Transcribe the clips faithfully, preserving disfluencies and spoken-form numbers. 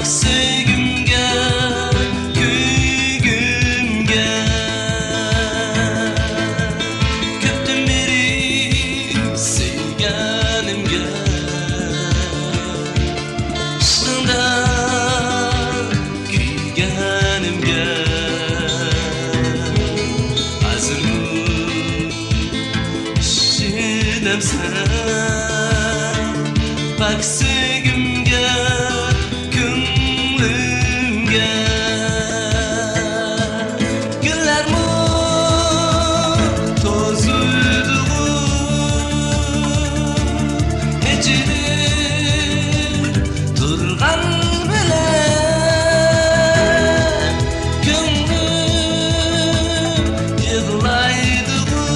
سۆيگۈمگە، كۆيگۈمگە، كۆپتىن بېرى سۆيگەنىمگە، ئىشقىڭدا كۆيگەنىمگە، ھازىرمۇ ئىشىنەمسەن پاك سۆيگۈمگە، كۆڭلۈمگە؟ گۈللەرمۇ توزۇيدىغۇ ئېچىلىپ تۇرغان بىلەن، كۆڭلۈم يىغلايدىغۇ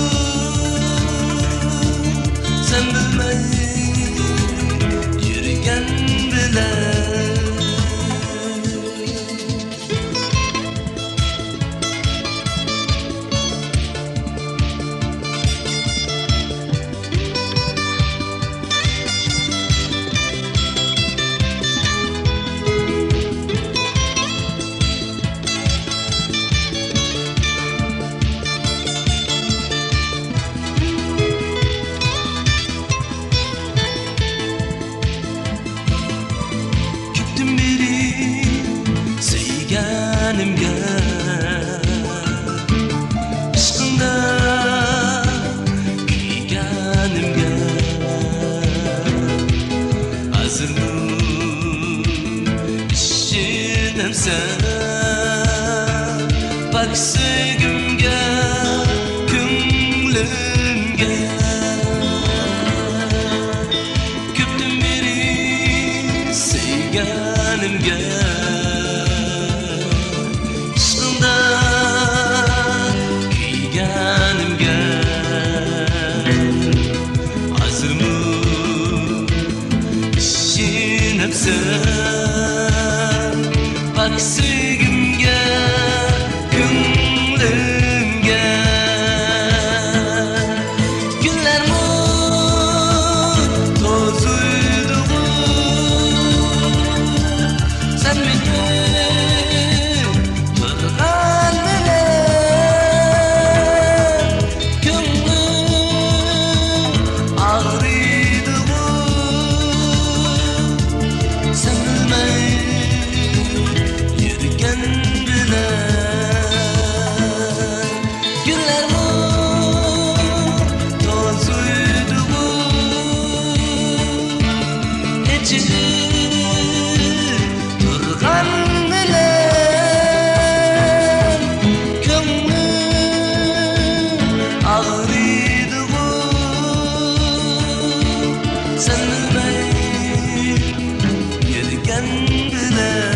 سەن بىلمەي يۈرگەن بىلەن. كۆپتىن بېرى سۆيگەنىمگە، ئىشقىڭدا كۆيگەنىمگە، ھازىرمۇ ئىشىنەمسەن پاك سۆيگۈمگە، كۆڭلۈمگە؟ كۆپتىن بېرى سۆيگەنىمگە، ئىشقىڭدا كۆيگەنىمگە، ھازىرمۇ ئىشىنەمسەن پاك سۆيگۈمگە، كۆڭلۈمگە؟ گۈللەرمۇ توزۇيدىغۇ سەن مېنىڭ تۇرغان بىلەن، كۆڭلۈم ئاغرىيدىغۇ سەن بىلمەي يۈرگەن بىلەن. گۈللەرمۇ توزۇيدىغۇ ئېچىلىپ تۇرغان بىلەن، كۆڭلۈم ئاغرىيدىغۇ سەن بىلمەي يۈرگەن بىلەن.